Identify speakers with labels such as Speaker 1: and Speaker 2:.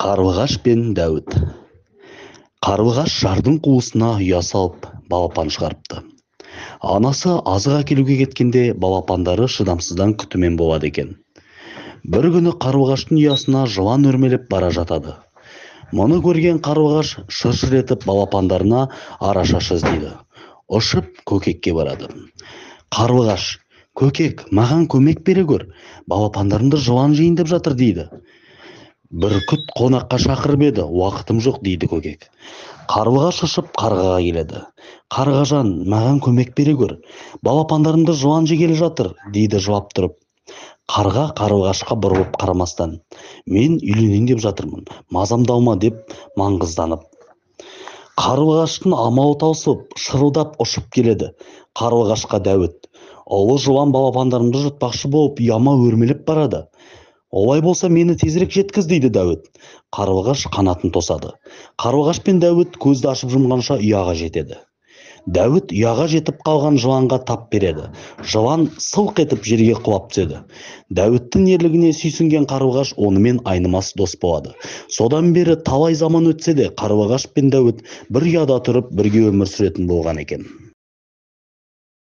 Speaker 1: Қарлығаш пен Дәуіт. Қарлығаш жардың қуысына ұя салып, балапан шығарыпты. Анасы азық әкелуге кеткенде балапандары шыдамсыздан күтімен болады екен. Бір күні қарлығаштың ұясына жылан өрмелеп бара жатады. Мұны көрген қарлығаш шыр-шыр етіп балапандарына арашашы іздейді. Ұшып көкекке барады. Қарлығаш: "Көкек, маған көмек бере көр, балапандарымды жылан жейін деп жатыр", дейді. Бүркіт қонаққа шақырып еді, уақытым жоқ, дейді көкек. Қарлығаш ұшып қарғаға келеді. Қарғажан, маған көмек бере көр, балапандарымды жылан жегелі жатыр, дейді жылап тұрып. Қарға қарлығашқа бұрылып қарамастан: "Мен үйленейін деп жатырмын, мазамды алма", деп маңғызданып. Қарлығаштың амалы таусылып, шырылдап ұшып келеді қарлығашқа Дәуіт. Ұлы жылан балапандарымды жұтпақшы болып ұяма өрмелеп барады. Олай болса, мені тезірек жеткіз, дейді Дәуіт. Қарлығаш қанатын тосады. Қарлығаш пен Дәуіт көзді ашып жұмғанша ұяға жетеді. Дәуіт ұяға жетіп қалған жыланға тап береді. Жылан сылқ етіп жерге құлап түседі. Дәуіттің ерлігіне сүйсінген қарлығаш онымен айнымас дос болады. Содан бері талай заман өтсе де, қарлығаш пен Дәуіт бір ұяда тұрып, бірге өмір сүретін болған екен.